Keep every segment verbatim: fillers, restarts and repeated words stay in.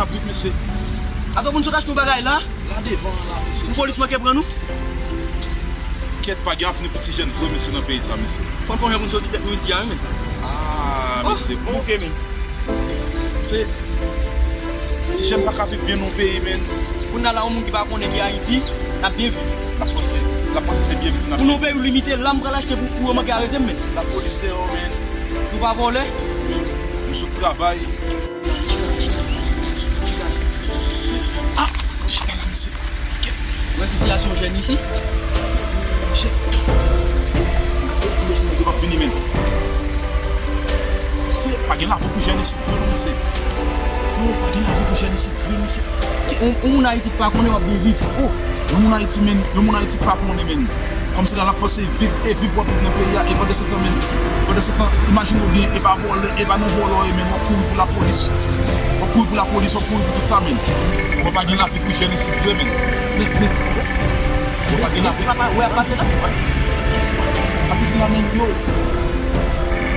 Ap viv, mesye. Atò, moun sot achte yon bagay la? La devan an la, mesye. Pou polis manke pran nou? Kèt, pa gen avni pou ti jèn vre, mesye, nan peyi sa, mesye. Fò n fè yon jan pou n soti tèt nou isi a, wi, men. Ah, mesye, bon. Bouke, men. Se, ti jèn pa ka viv byen nan yon peyi, men. Kounye a la, yon moun ki pa konnen ki Ayiti, l ap byen viv. L ap panse, l ap panse se byen viv nan peyi. Pou nou peyi limite, la m pral achte pou, pou yo manke arete m, men. Lapolis dèyè w, men. Nou pa vòlè. Nou sot travay. Ah! Chita la, mesye. Ou wè sitiyasyon jèn isi? Mesye, mesye, nèg yo p ap vini, men. Se pa gen lavi pou jèn isit vre, non, mesye. Yo, pa gen lavi pou jèn isit vre, mesye. Yon, yon moun Ayiti ki pa konnen w ap byen viv. Oh, yon moun Ayiti, men, yon moun Ayiti ki pa konnen, men. Kòmsi la, l ap panse viv, e viv w ap viv nan peyi a, e pandan se tan, men, pandan se tan, imajine w byen, e pa vòlè, e pa nan vòlè w ye, men, w ap kouri pou lapolis. W ap kouri pou lapolis, w ap kouri pou tout sa, men. Bon, pa gen lavi pou jèn isit vre, men. Men, men, bon, pa gen lavi. Papa, wè, ap pase la? Ap pase la, men, yo.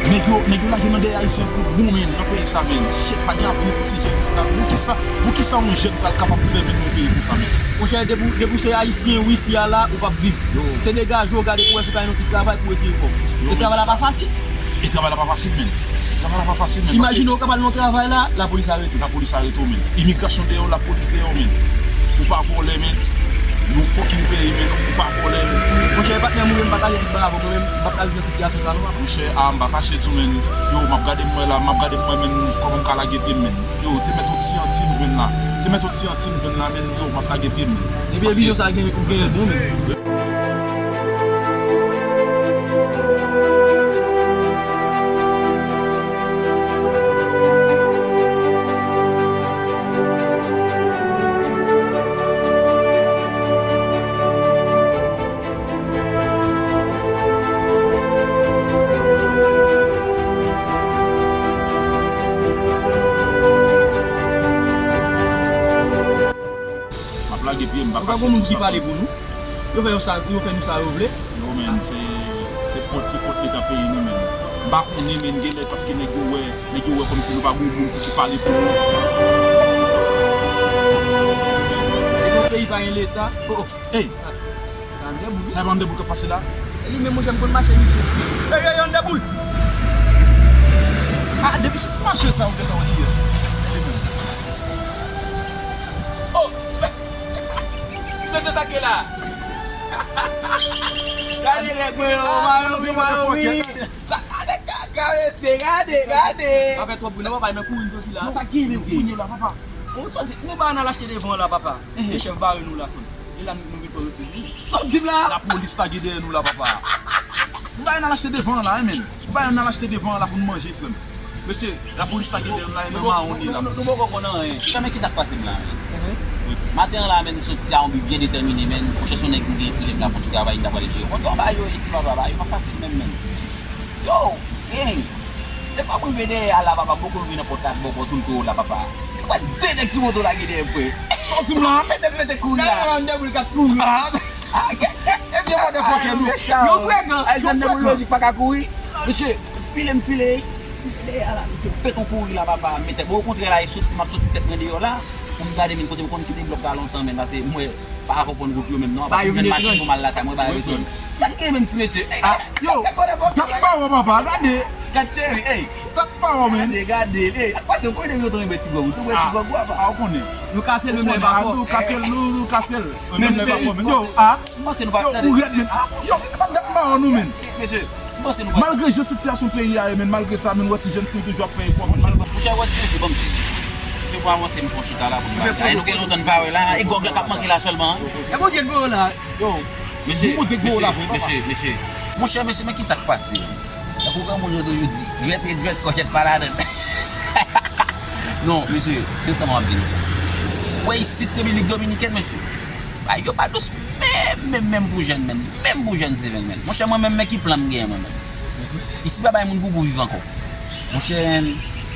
Nèg yo, nèg yo lage nan dèyè Ayisyen pou bon, men, nan peyi sa, men. Shit, pa gen avni pou ti jèn isit la. Bon, kisa, bon, kisa yon jèn pral kapab fè, men, nan yon peyi konsa, men? Monchè, depi, depi w se Ayisyen, wi, isi a la, ou p ap viv. Yo. Se degaje w, gade pou wè si w ka jwenn yon ti travay pou retire kò w. Yo, e men. Travay la pa fasil. E travay la pa fasil, men. Travay la pa fasil, men. Imajine w ka pral nan yon travay la, lapolis arete w. Lapolis arete w, men. Imigrasyon dèyè w, lapolis dèyè w, men. Ou pa vòlè, men. Nou fucking peyi, men. Ou pa vòlè, men. Monchè, patnè m, ou menm pataje tout bagay avè w, mwen menm, m p ap ka viv nan sitiyasyon sa, non, papa. Monchè, a, m pa kache di w, men. Yo, m ap gade m wè la, m ap gade m wè, men, kòman m ka lage pye m, men. Yo, te mèt yon ti anti m jwenn la. Te mèt yon ti anti m jwenn la, men, yo, m ap lage pye m. Epi, epi, yo, sa gen, ou genyen l bon, men. M ap lage pye m, m pa kache. Ou pa gon moun ki pale pou nou. Yo fè yo sa, yo fè nou sa yo vle. Yo, men, se, se fòt, se fòt Leta peyi nou, men. M pa konnen, men, genlè paske nèg yo wè, nèg yo wè kòmsi nou pa gon moun pou ki pale pou nou. E nou peyi pa gen Leta. Oh, oh. Ey! Sa Andèboul. Sa e pa Andèboul k ap pase la? E li menm, monchè, m konn mache misye. Ey, ey, Andèboul! Ah, depi sou ti mache sa, ou gentan wè kiyès. E li menm. Oh, ti mè-, ti mesye sa k ye la. Gade nèg mwen yo, mayo, mayo, wi. Sa gade kaka, mesye, gade, gade. Pa fè twòp bri non, papa, nan kouri n soti la. Non, sa ki ye menm kounye a la, papa? Ou soti, nou ba n al achte devan la, papa. Ehe. E chèf bare nou la, frè m. E la nou, nou vin pran refij, wi. Sa w di m la? Lapolis lage dèyè nou la, papa. Nou pa yon al achte devan an la, wi, men. Nou pa yon al achte devan an la pou n manje, frè m. Mesye, lapolis lage dèyè nou la, e nan mawon n ye la. Nou, nou, nou poko konn anyen. Sa men ki sa k pase m la, men. Maten an la, men, m soti a yon bi byen detèmine, men. Monchè, se yon nèg m gen, ki lè m t ap fè yon ti travay, m t ap pral jere kont. Yo, ba yo isi, papa, ba yo pa fasil menm, men. Yo, gang! Depi w ap rive dèyè a la, papa, m poko rive nan pòt la, bò, bò, tou l tou la, papa. Yo, wè de nèg sou moto lage dèyè m, frè. Sa w di m la? Mete, mete kouri la. Gade yon deboul k ap kouri. Ah, ah, ebyen, motherfucker, nou. Yo frekan. Ay, zanm de moun lojik pa ka kouri. Mesye, file m file. Dèyè a la, mesye, pete yon kouri la, papa. Mete, bon, okontrè la, e soti, m ap soti tèt mwen deyò la. Pou m gade, men kote m konn kite blòk la lontan, men, pase m wè pa konprann gwoup yo menm non, pa jwenn machin pou m al lakay mwen, ba yo tonn. Sa k gen menm ti mesye? Ey, ah, yo, dat pa wè papa, gade. Gad cheri, ey. Dat pa wè, men. Gade, gade, ey. Ak pase, ou konnen depi lontan mwen bwè ti gwòg, ou tou bwè ti gwòg, papa. Ah, ou konnen. Nou kase l menm lè pa fò. Nou kase l, nou, nou kase l. Menm lè pa fò, men. Yo, ah. Yo, ou rèd, men. Yo, e pa dat pa wè nou, men. Mesye. Malgre jan sitiyasyon peyi a ye, men malgre sa, men wè ti jèn si nou toujou ap fè efò, men. Monchè, wè ti mesye, ban m di. Se pou avanse, m pran chita la pou n pale. Ay, nou gen lontan n pa wè la. E gwòg la k ap manke la sèlman, wi. E Bondye k ban w la. Yo, mesye, Bondye k ban w la, mesye, mesye. Monchè, mesye, men ki sa k pase? Tankou granmoun yo toujou di, dwèt e dwèt, kòchèt pa ladann. Non, mesye, se sa m ap di nou. Wè isit Repiblik Dominikèn, mesye. Ay, yo pa dous menm, menm, menm pou jèn, menm, menm pou jèn seven, menm. Monchè, mwen menm, men ki plan m genyen, mwen menm. Isi pa bay moun poupou viv ankò. Monchè,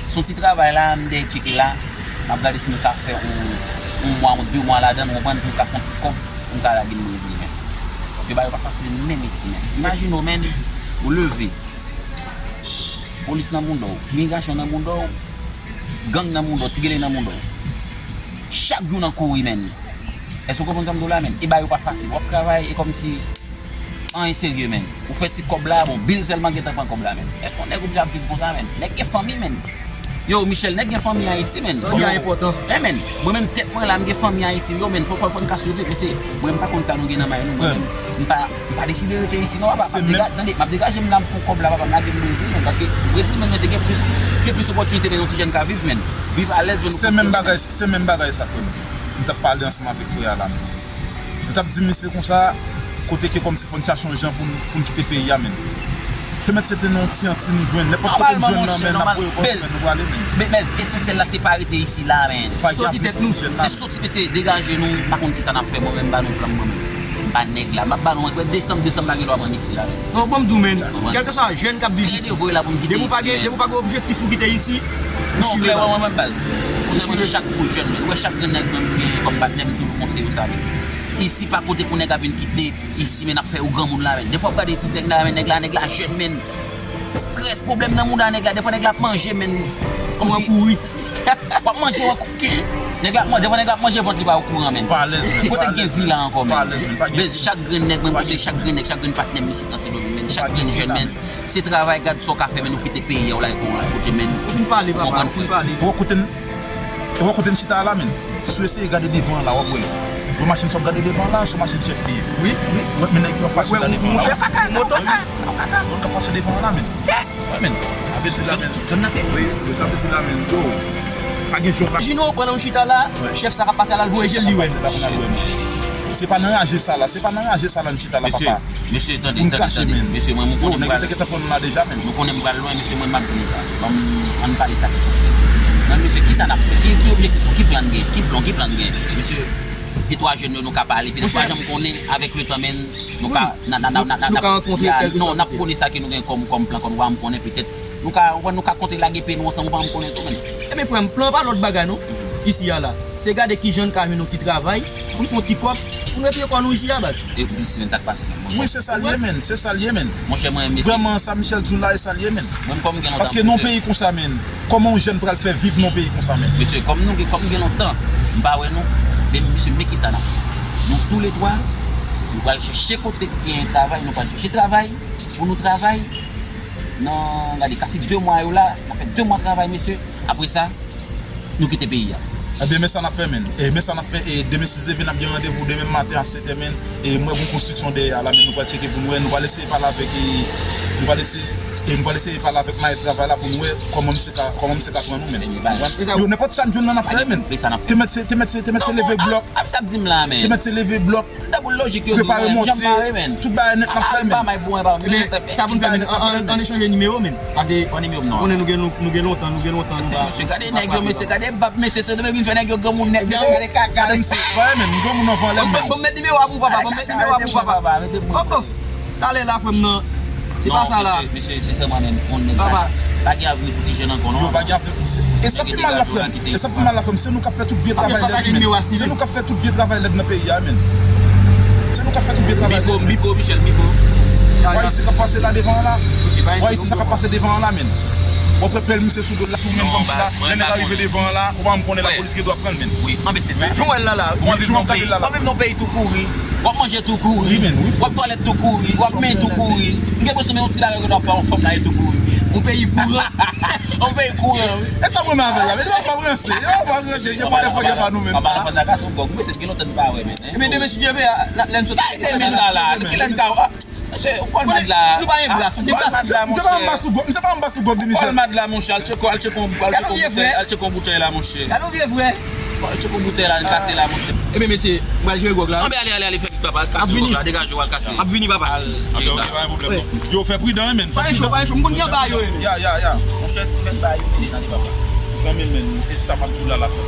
se yon ti travay la, m dèyè tcheke la. M ap gade si m ka fè yon, yon mwa, yon de mwa ladan l, ou konprann, pou m ka fè yon ti kòb, pou m ka lage m Brezil, menm. Paske bagay yo pa fasil menm isi, menm. Imajine w, menm, ou leve. Polis nan bounda w, imigrasyon nan bounda w, gang nan bounda w, ti gele nan bounda w. Chak jou nan kouri, menn. Èske w konprann sa m di w la, menn? E bagay yo pa fasil. W ap travay, e kòmsi anyen serye, menn. Ou fè ti kòb la, bon, bil sèlman gentan pran kòb la, menn. Èske yon nèg oblije ap viv konsa, menn? Nèg gen fanmi, menn. Yo, Michel, nèg gen fanmi Ayiti, menn. Sa gen enpòtan. Eh, menn, mwen menm tèt mwen la, m gen fanmi Ayiti. Yo, menn, fò, fò, fò n ka swiv, mesye. Mwen, m pa konn sa nou gen nan may nou, mwen menm. M pa, m pa deside rete isi, non, papa. M ap dega-, tande, m ap degaje m la, m fè yon kòb la, papa, m lage m Brezil, menn. Paske Brezil, menn, mesye, gen plis, gen plis opòtinite, menn, yon ti jèn ka viv, menn. Viv alèz, menn. Se menm bagay, se menm bagay sa, frè m. M t ap pale ansanm avèk frè a la, menn. Nou t ap di misye konsa, kote ke kòmsi fò n chache yon jan pou n, pou n kite peyi a, menn. Te mèt se te nan yon ti anti nou jwenn, nenpòt kote n jwenn nan, menn, n ap voye kò nou, menn, nou prale, menn. Men, men, esansyèl la, se pa rete isi la, menn. Soti tèt nou. Se soti, mesye, degaje nou, m pa konn kisa n ap fè, mwen menm, m ba nou plan, mwen menm. M pa nèg la, m ap ba nou, mwen, desanm, desanm pa gen dwa pran isi la, menn. Non, bon, m di w, menn, kèlkeswa jèn k ap viv isi, depi w pa gen, depi w pa gen objektif pou kite isi, ou chire baz. Non, klèman, mwen menm, baz. Ou chire. Chak kou jèn, menn. Ou wè chak grenn nèg mwen gen kòm patnè, m toujou konseye yo sa, menn. Isi pa kote pou nèg ap vin kite isi, menn, ap fè yo granmoun la, menn. Defwa w ap gade ti nèg la, menn, nèg la, nèg la jèn, menn. Strès, pwoblèm nan mouda nèg la. Defwa nèg la ap manje, menn. Kòmsi w ap kouri. W ap manje, w ap kouri. Nèg la ap manje, defwa nèg la ap manje vant li pa okouran, menn. Pa alèz, menn. Kote k gen vi la ankò, menn? Pa alèz, menn. Pa gen vi. Bèz, chak grenn nèg mwen pote, chak grenn nèg, chak grenn patnè m isit nan Sendomeng, menn. Chak grenn jèn, menn. Se travay, gad sa w ka fè, menn, ou kite peyi a, ou lage kò w lòt kote, menn. Ou fin pale, papa, ou fin pale. Ou konprann, frè? Ou wè kote n chita a la, menn? Si w eseye gade devan an la, w ap wè. Yon machin sa w ap gade devan an la, se yon machin chèf li ye. Wi, wi. Ou wè, men nèg yo ap pase la devan an la. Monchè, monchè, monchè, monchè. Yo t ap pase devan an la, menn. Wè, menn. Sa vle di la, menn. Zòn nan tèt. Wi, wi, sa vle di la, menn. Yo, pa gen jòb la. Jino, pandan nou chita la, chèf sa k ap pase a la, l voye je l, li wè. Se pa nan raje sa la, se pa nan raje sa la n chita la, papa. Mesye, tande, tande, tande. Mesye, mwen, mwen konnen m pral, mwen konnen m pral lwen, mesye, mwen, m ap vini la. Ban m, ann pale sa ki esansyèl. Mwen, mesye, kisa n ap fè? Ki, ki objektif nou? Ki plan n gen? Ki plan, ki plan n gen? Mesye, de twa jèn yo, nou ka pale. Petèt, twa jèn, m konnen, avèk letan, menn, nou ka, n a, n a, n a, n a, n a, non, n ap konnen sa ke nou gen kòm, kòm plan, kòm, m konnen petèt nou ka, nou ka konte lage pye nou ansanm, ou pa janm konnen tou, menn. Ebyen, frè m, plan pa lòt bagay, non. Isi a la. Se gade kijan n ka jwenn yon ti travay, pou n fè yon ti kòb, pou n retire kò nou isi a, baz. E, wi, semèn sa k pase, menn. Wi, se sa l ye, menn. Se sa l ye, menn. Monchè, mwen, mesye. Vrèman, sa Michel di w la, e sa l ye, menn. Mwen, kòm gen lontan. Paske nan yon peyi konsa, menn, kòman yon jèn pral fè viv nan yon peyi konsa, menn? Mesye, kòm nou gen, kòm gen lontan, m pa wè nou, men, mesye, men kisa n ap fè. Nou toulètwa, nou pral chèche kote k gen travay, nou pral chèche travay, pou nou travay. Nan, gade, kase de mwa yo la, n ap fè de mwa travay, mesye. Apre sa, nou kite peyi a. Ebyen, men sa n ap fè, menn. E, men sa n ap fè. E, demen, si Dye vle, n ap gen randevou demen maten a sèt è, menn. E, m wè gon konstriksyon dèyè a la, menn. Nou pral tcheke pou n wè. Nou pral eseye pale avèk, e, nou pral eseye, e, nou pral eseye pale avèk mayèt travay la pou n wè kòman misye ka, kòman misye ka pran nou, menn. Ou konprann? Yo, nenpòt sa n jwenn nan n ap fè, menn. Te mèt se, te mèt se, te mèt se leve blòk. Ap sa ap di m la, menn. Te mèt se leve blòk. Prepare mòtye, tout bagay nèt n ap fè, menn. Ebyen, sa pou n fè, menn, ann, ann, ann echanje nimewo, menn. Pase, konnen nou gen, nou, nou gen lontan, nou gen lontan, nou pa. Mesye, gade nèg yo, mesye, gade bab, mesye, se demen vin fè nèg yo granmoun nèt, mesye, gade kaka, mesye. Wè, menn, m granmoun anvan lè, menn. Ban m met nimewo a pou papa, ban m met nimewo a pou papa. Oh, oh. Talè la, frè m nan. Se pa sa la. Mesye, sensèman, menn, on nèg pa gen avni pou ti jèn ankò, non. Yo pa gen avni pou ti jèn. E sa pi mal la, frè m. E sa pi mal la, frè m. Se nou k ap fè tout vye travay lèd, menn. Se nou k ap fè tout vye travay lèd nan peyi a, menn. Se nou k ap fè tout vye travay lèd. Bipo, Bipo, Michel, Bipo. W a isi sa k ap pase la devan an la. W a isi sa k ap pase devan an la, menn. W ap wè pèl misye sou do l la, tou menm kòmsi la. Lè nèg la rive devan an la, ou pa menm konnen lapolis gen dwa pran l, menn. Wi, anben se sa. Jan w wè l la la. Jan w ap gade l la la. Ou pa viv nan peyi tou kouri. W ap manje tou kouri. Wi, menn, wi. W ap twalèt tou kouri. W ap men tou kouri. M gen enpresyon menm yon ti bagay ke w ap fè yon fanm la e tou kouri. Yon peyi kouran. Yon peyi kouran, wi. E sa mwen menm avè l la. Men se pa ranse. Yo, pa ranse. Gen pwodè fò gen pa nou menm. Papa, papa, sa ka son gòg. Mwen se gen lontan nou pa wè, men. Ebyen, demen, si Dye vle, lè n sot. Demen sa la. Kilè n ka. Mesye, ou kòl mad la. Nou pa gen bras, ou gen bras. Misye pa anba sou gòg, misye pa anba sou gòg li, Michel. Kòl mad la, monchè, al tcheke, al tcheke yon, al tcheke yon boutèy, al tcheke yon boutèy la, monchè. Gade yon vye frè. Al tcheke yon boutèy la, al kase la, monchè. Ebyen, mesye, m pral jere gwòg la. Anben, ale, ale, ale, fè vit, papa, al kase gwòg la, degaje w, al kase. M ap vini, papa. Al, ale, ok, pa gen pwoblèm, non. Yo, fè pridan, wi, menn. Pa gen cho, pa gen cho, m konn ki anba yo ye, menn. Ya, ya, ya. Monchè, si menn ba yo, menn, ale, papa. Zanmi m, menn, e sa m ap di w la, la fè.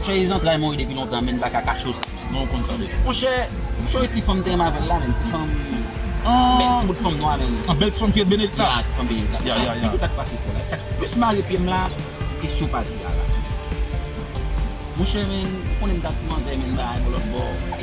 Monchè, e zantray mwen wi depi lontan, men m pa ka kache w sa, men. Non, ou konn sa deja. Monchè, monchè, ti fanm te renmen avè l la, men ti fanm. Bèl ti bout fanm nwa, men. An bèl ti fanm ki ret Benedict la. Ya, ti fanm Benedict la. Ya, ya, ya. Epi sa k pase, frè la? Sa k plis mare pye m la, kesyon pati a la. Monchè, men, ou konnen m ta ti manzè, men m pa al bò lòt bò.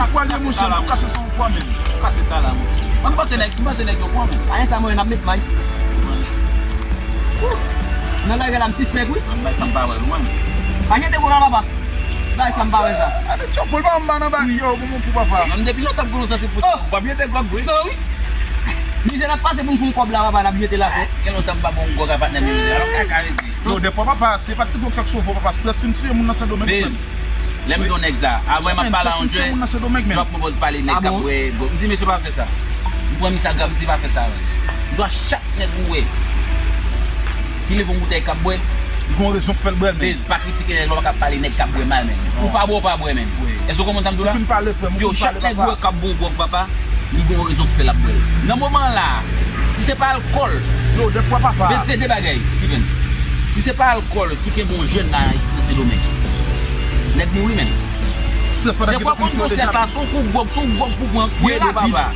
Yon fwa l ye, monchè, m tou kase san fwa menm. Kase sa la, monchè. Mwen panse nèg, mwen panse nèg yo pran menm. Sa e sa mwen ap met may. Nan lagè la, m sispèk, wi. Mwen bay sa m pa wè lwen. Pa jete gwo la, papa. Bay sa m pa wè sa. Ane tchòpol pa anba nan ba yo, bon, bon, pou papa. Mwen depi lontan m konnen sa se pou. Oh! W ap jete gòg, wi. San, wi. Mizè n ap pase pou n fè yon kòb la, papa, n ap jete la. Gen lontan m pa bon gòg a patnè m yo. Alò, kaka rete. Yo, dèfwa, papa, se pa ti gòg sa k sove w, papa. Strès fin tiye moun nan Sendomeng, frè m. Lè m di yon nèg sa, avan m ap pale a yon jèn, m ap pwopoze pale nèg k ap bwè gòg. M di, mesye, pa fè sa. M pran Instagram, m di, pa fè sa. M di, a chak nèg ou wè ki leve yon boutèy k ap bwè, li gen yon rezon k fè l bwè l, men. Bez, pa kritike nèg, ou pa ka pale nèg k ap bwè mal, men. Ou pa bwè, ou pa bwè, men. Èske w konprann sa m di w la? Ou fin pale, frè m, ou fin pale, papa. Yo, chak nèg ou wè k ap bwè gòg, papa, li gen yon rezon k fè l ap bwè l. Nan moman la, si se pa alkòl, yo, dèfwa, papa. Men se de bagay, Steven. Si se pa alkòl ki kenbe yon jèn la nan Sendomeng, nèg mouri, men. Dèfwa, konn konsèy sa, se yon kou gòg, se yon gòg pou pran, pou ede, papa.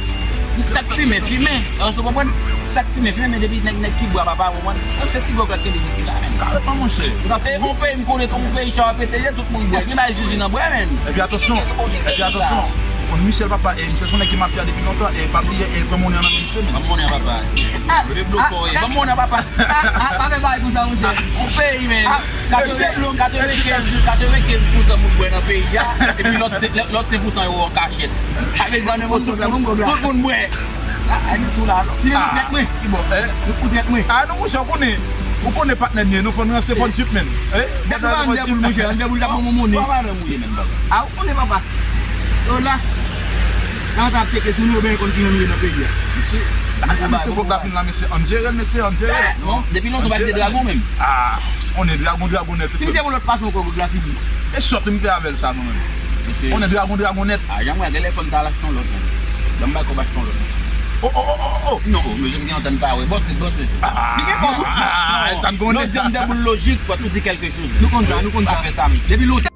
Sa k fimen, fimen. Èske w konprann? Sa k fimen, fimen, men depi nèg, nèg ki bwè, papa, w konprann? Menm se ti gòg la k kenbe isit la, men. Kareman, monchè. E yon peyi m konnen kòm yon peyi chay ap pete, tout moun bwè. Gen bay zizi nan bwè, men. Epi atansyon, epi atansyon. Ou konn Michel, papa, e misye se yon nèg ki mafya depi lontan, e pa bliye, e pran monnen an nan men misye, men. Pran monnen an, papa. Leve blo fò, e. Pran monnen an, papa. Pa fè bagay konsa, monchè. Yon peyi, men. Katrevenkenz, katrevenkenz, katrevenkenz pousan moun bwè nan peyi a, epi lòt se, lòt senk pousan yo an kachèt. Avèk zannimo, tout moun, tout moun bwè. Ay, li sou la, non. Si men ou trèt mwen, ki bò? Ou trèt mwen. A, non, monchè, ou konnen, ou konnen patnè m ye, nou fò n ranse, fò n trip, men. Dèk nou pa an dèboul, monchè, an dèboul, t ap bon, bon, bon, bon. Papa, nan mouye, men, papa. A, ou konnen, papa. Yo la. Nan ta ap tcheke sou nou, ben, konn ki moun ye nan peyi a. Mesye, mesye, pòt la fin la, mesye, ann jere l, mesye, ann jere l. Non, depi lontan, ou pa t de dragon, menm. A, konnen dragon, dragon nèt. Si misye yon lòt fason, kò, la figi. E sòt, m fè avè l sa, nou, menm. Konnen dragon, dragon nèt. A, jan mwen, genlè fò n ta al achte yon lòt, menm. Ban m bay kòb achte yon lòt, mesye. Oh, oh, oh, oh, oh. Non, oh, mesye, m gen antann pa wè. Bòs, bòs, mesye. Ah, li gen kòb, wi. Ah, sa n konnen. Lè w di m dèboul lojik, fò tou di kèlke choz. Nou konn sa, nou konn sa. Pa fè sa, mesye. Depi lontan.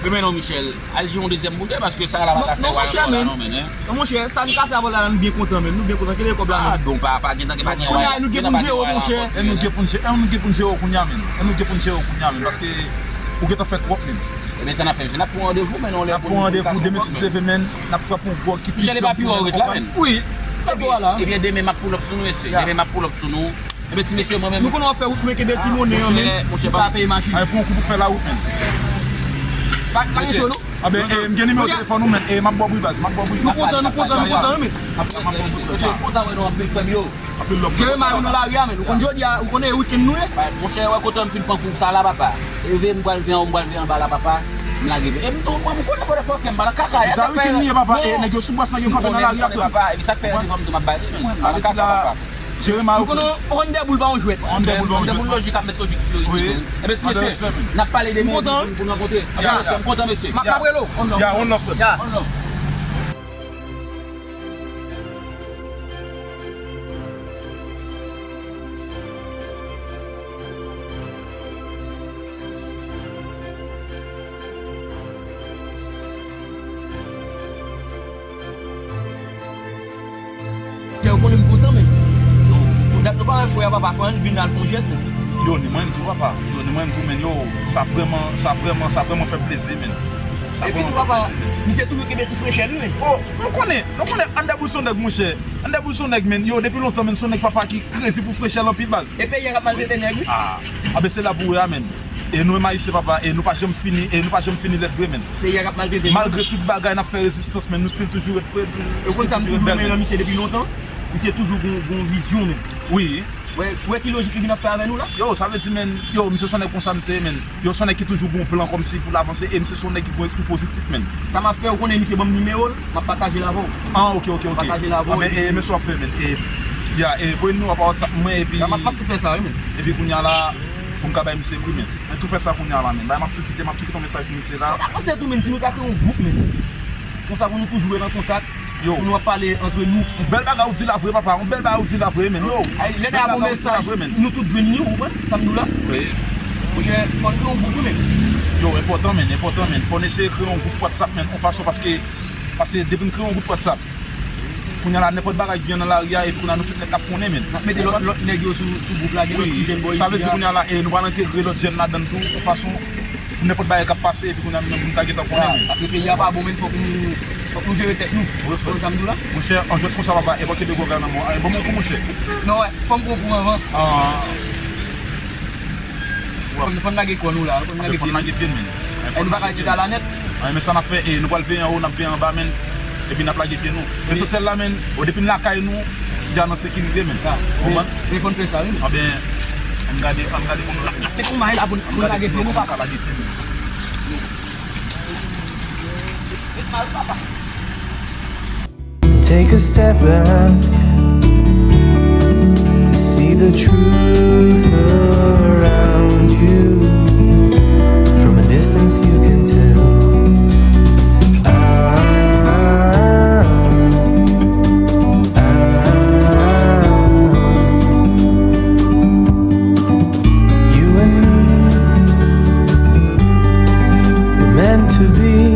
Men non, Michel, al jwe yon dezyèm boutèy, paske sa la pa ka fè w al ankò la non, men, hein. Non, monchè, sa n kase avè w la, nou byen kontan, men. Nou byen kontan, kenbe kòb la, men. Ah, donk pa, pa gentan, pa gen. Kounye a, nou gen pou n jere w, monchè. E nou gen pou n jere, e nou gen pou n jere w kounye a, men. E nou gen pou n jere w kounye a, men, paske ou gentan fè twòp, men. Ebyen, sa n ap fè, n ap pran randevou, men, yon lè pou nou kase yon kòb, men. N ap pran randevou demen si Dye vle, men. N ap frape yon gwo ki pi djòl pou nou ankò, men. Wi. Ebyen, demen m ap pull up sou nou, mesye. Demen m ap pull up sou nou. Ebyen, ti mesye, mwen menm. Nou konnen w ap fè wout, men kenbe ti monnen an, men. Monchè, monchè, pa peye machin. Ay, pran yon kou pou fè la wout, men. Pa, pa gen cho, non. Ah ben, eh, m gen nimewo telefòn ou, men. Eh, m ap ba w bri, baz, m ap ba w bri. Nou kontan, nou kontan, nou kontan, wi, men. M ap, m ap ba w bri, frè. Kontan wè nou anpil, frè m yo. Anpil love. Jeremie, nou nan lari a, men. Ou konn jodi a, ou konnen e weekend nou ye. Monchè, wè kote m fin pran kou sa la, papa. E veye m pral veye anwo, m pral veye anba la, papa. M lage veye. E m tou, mwen, m konnen kote fò kè m pa nan kaka. Sa weekend li ye, papa. E nèg yo sou bwès, nèg yo kanpe nan lari a, frè. Papa, epi sa k fè devan m tou m ap bay li, men. Pa nan kaka, papa. Jeremie, ou konnen Honda boul pa yon jwèt. Honda boul pa yon jwèt. Honda boul lojik ap met lojik sou yo isit, wi. Ebyen, ti mesye, n ap pale demen pou nou rankontre. Anpil love, m kontan, mesye. M ap rele w. Ya, one love, frè. Ya, one love. Yo konnen m kontan, men. Yo, dat nou pa wè frè a, papa, fò n vin al fè yon jès, men. Yo, ni mwen menm tou, papa. Yo, ni mwen menm tou, men. Yo, sa vrèman, sa vrèman, sa vrèman fè m plezi, men. Sa vrèman fè m plezi, men. Epi tou, papa, misye toujou kenbe ti frechè l, wi, men. Oh, nou konnen, nou konnen Andèboul se yon nèg, monchè. Andèboul se yon nèg, men. Yo, depi lontan, men, se yon nèg, papa, ki krezi pou frechè l anpil, baz. E peyi a k ap maltrete nèg, wi. Ah, ah, ben, se la pou wè a, men. E nou menm Ayisyen, papa, e nou pa janm fini, e nou pa janm fini lèd vre, men. Peyi a k ap maltrete nou. Malgre tout bagay, n ap fè rezistans, men nou still toujou ret fre, nou still toujou ret bèl, men. Misye depi lontan, misye toujou gon, gon vizyon, men. Wi. Wè, wè ki lojik li vin ap fè avè nou la? Yo, sa vle di, men, yo, misye se yon nèg konsa, misye ye, men. Yo, se yon nèg ki toujou gon plan kòmsi pou l avanse, e misye se yon nèg ki gon espri pozitif, men. Sa m ap fè, ou konnen misye ban m nimewo l, m ap pataje l avè w. Ah, ok, ok, ok. Pataje l avè w, ah, men, epi e, men sa w ap fè, men. E, ya, e, voye nimewo a pa WhatsApp mwen, epi. Ya, m ap, m ap tou fè sa, wi, men. Epi kounye a la, pou m ka bay misye pri, men. Men tou fè sa kounye a la, men. Bay, m ap tou kite, m ap tou kite yon mesaj pou misye la. Sa ta panse tou, men, si nou ta kreye yon gwoup, men. Konsa pou nou toujou ret an kontak, yo, pou nou ap pale antre nou. Yon bèl bagay ou di la vre, papa. Yon bèl bagay ou di la vre, men. Yo. Ay, lè nèg a ba w mesaj, nou tout jwenn li, ou konprann sa m di w la? Wi. Monchè, fò n kreye yon gwoup, wi, men. Yo, enpòtan, men, enpòtan, men. Fò n eseye kreye yon gwoup WhatsApp, men, yon fason, paske, paske depi n kreye yon gwoup WhatsApp, kounye a la, nenpòt bagay ki gen nan lari a, epi kounye a, nou tout nèt n ap konnen, men. N ap mete lòt, lòt nèg yo sou, sou gwoup la, gen lòt ti jèn bò isi a. Wi, sa vle di kounye a la, e nou pral entegre lòt jèn ladan l tou, yon fason, pou nenpòt bagay k ap pase, epi kounye a, nou menm, pou n ta gentan konnen, men. Paske peyi a pa bon, men, fòk nou, fòk nou jere tèt nou. Wi, frè. Ou konn sa m di w la? Monchè, an jwèt konsa, papa, e pa kenbe gwo gaz nan men w. Ay, ban m yon kou, monchè. Non, wè, fò m pran kou anvan. Ah. Fò n, fò n lage kò nou la, fò n lage pye nou. Fò n lage pye n, men. E nou pa ka kite la nèt. An, men sa n ap fè, e nou pral veye anwo, n ap veye anba, men. Epi n ap lage pye nou. Esansyèl la, men, o, depi n lakay nou, deja nan sekirite, men. Konprann? Men fò n fè sa, wi, men. Anben, ann gade, ann gade pou nou lage. N ap te pou may la pou n lage pye nou, papa. Lage pye nou. Take a step back to see the truth around you. From a distance, you can tell. I, I, you and me were meant to be.